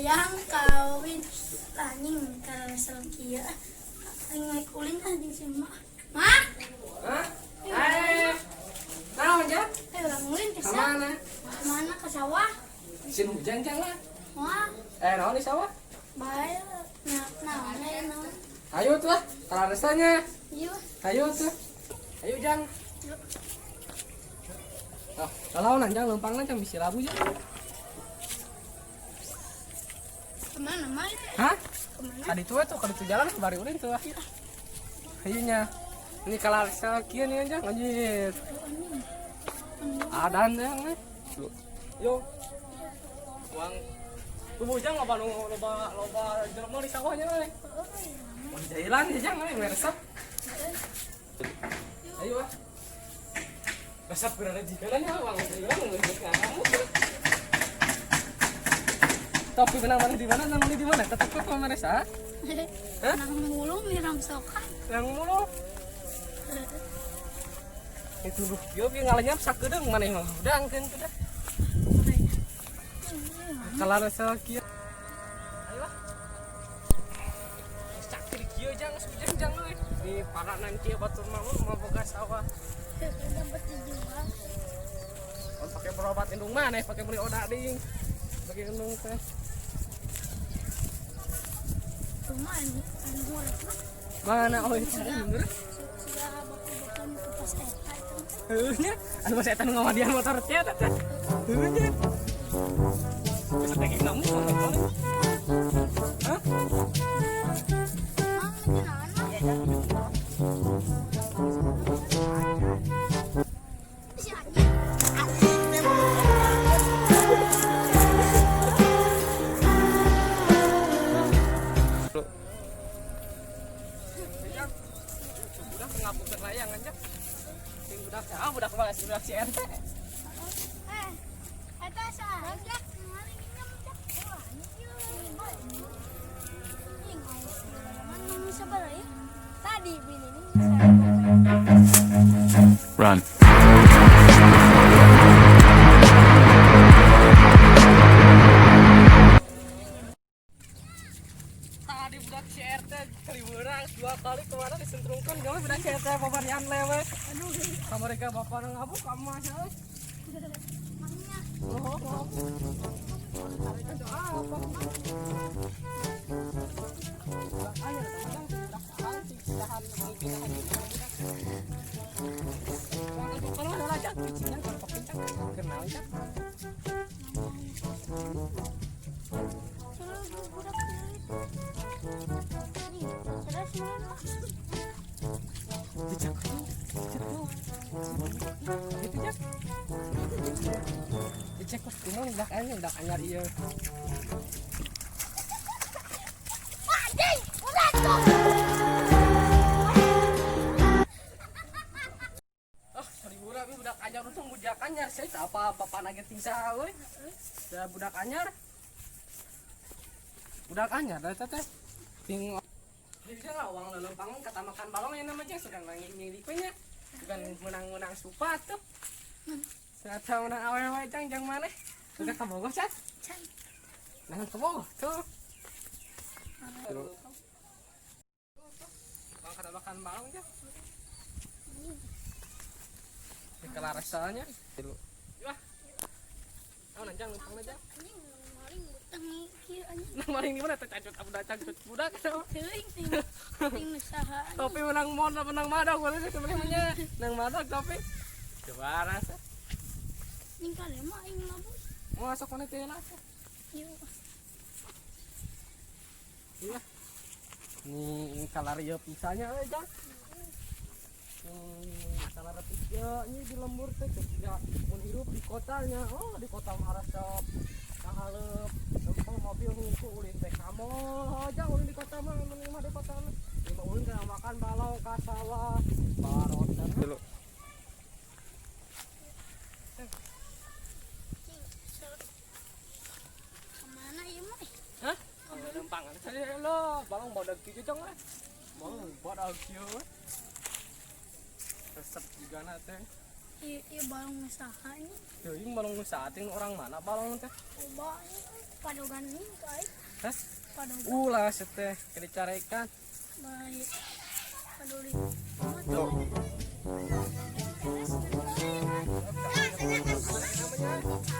Hayang kawin anjing karasel kieu. Aing naik ulin ah jeung si emak. Mak, Hah? Eh, naon jang? ayo urang ulin ke sawah. Kemana? Kemana ke sawah? Sin hujan jang lah. Wah, Eh, naon di sawah? bae nah naon aya naon. Ayo tuh lah, kalaresanya. Ieu. Ayo tuh. Ayo jang. Oh, kalau nanjang lempangna jang bisi labu jang. Kemana mah itu? Hah? Kemana? Tadi tuh tuh kalau itu jalan bari ulin tuh. Ayo nya. Ini kalaresa kieu nih jang anjir. Adan jang nih. Yo. Uang tubuh jang loba nu loba loba jelema di sawahnya euy. Wah, jailan ya jang euy meresep. Ayo ah. Resep berada di jalan ya uang jailan geus ngamu. Topi benang mana di mana, mana di mana? Tetep kok meresa. Hah? Nang mulu miram soka. Yang mulu. Itu lu kieu ge ngalenyap sakedeung maneh mah. Udangkeun teh dah. Kalaresa kieu. Ayo lah. Cakir kieu jang hujan jang euy. Di paranan kieu batur mah mah boga sawah. Dapat dijual. Mun pake berobat indung maneh, pake beli oda ding. Bagi indung teh. Cuma anu anu murah mah. Mana oh itu bener. Sudah baku-baku nu pas eta itu teh. Heuh nya, anu masa eta nu ngamadian motor teh eta teh. Heuh nya. Bisa teh kamu. Hah? Mang itu naon mah? Si anjing. Budak ngapukeun layangan aja. Sing budak ah budak mah budak si RT. Eh, eta saha jak maling minjem jak. Oh, anjing. Ing layangan nu sabaraha ya? Tadi bini ini Run. Tadi budak si RT kaliwerang dua kali kemana disentrungkeun gawe budak si RT babarian lewe. Aduh, Ka mereka bapak ngabuk kamu aja euy. maknya Oh, oh. Tarikan doa apa? Budak aya teman budak anjing dahan mungkin budak. Kalau ada aja kucingnya kalau kencang kenal ya. selalu budak kulit. Nih, terus mana? Jejak tuh, jejak tuh. Itu jak. Jejak kos kumaha budak anyar budak anyar ieu. Anjing, udah tuh. Ah, seribu ribu budak anyar untung budak anyar saya tak apa bapak nage tingsa euy. Da budak anyar. Budak anyar da teh. Ting bisa nggak uang lelempang kata makan balong ya namanya suka nangis nyiri nya bukan menang-menang supat tuh. Saya menang awewe jang jang mana? Udah ka Bogor cat? Can. Nah ka Bogor tuh. Bang kata makan balong jang. Kelaresannya. Wah. Oh, nanjang numpang aja. Anjing maling butang kieu anjing. Nang maling di mana teh cacut budak cacut budak. Teuing ting ting saha anjing. Topi menang mon menang madog boleh sih sebenarnya. Menang madog topi. Coba rasa. Ning kale mah aing labus. Mau masuk mana teh lah. Ieu. Iya. Nih kalario pisahnya euy, Jang. Kalar pisah ini di lembur teh tidak mun hirup di kotanya. Oh, di kota mah resep. Kahaleup, nempo mobil hungku ulin teh ka mall. Oh, Jang ulin di kota mah mending mah di kota mah. Lima ulin kana makan balong ka sawah. Barotan. Cing, kemana ieu mah? Hah? Lempangan saya lo, balong badag kieu jang lah. Balong badag kieu. Resep juga na teh. Ieu balong nu saha nya? Teuing balong nu saating orang mana balong teh? Loba nya padogan nih ka aing. Hah? Padogan. Ulah teh keur dicarekan. Baik. Paduli. Tuh. Namanya.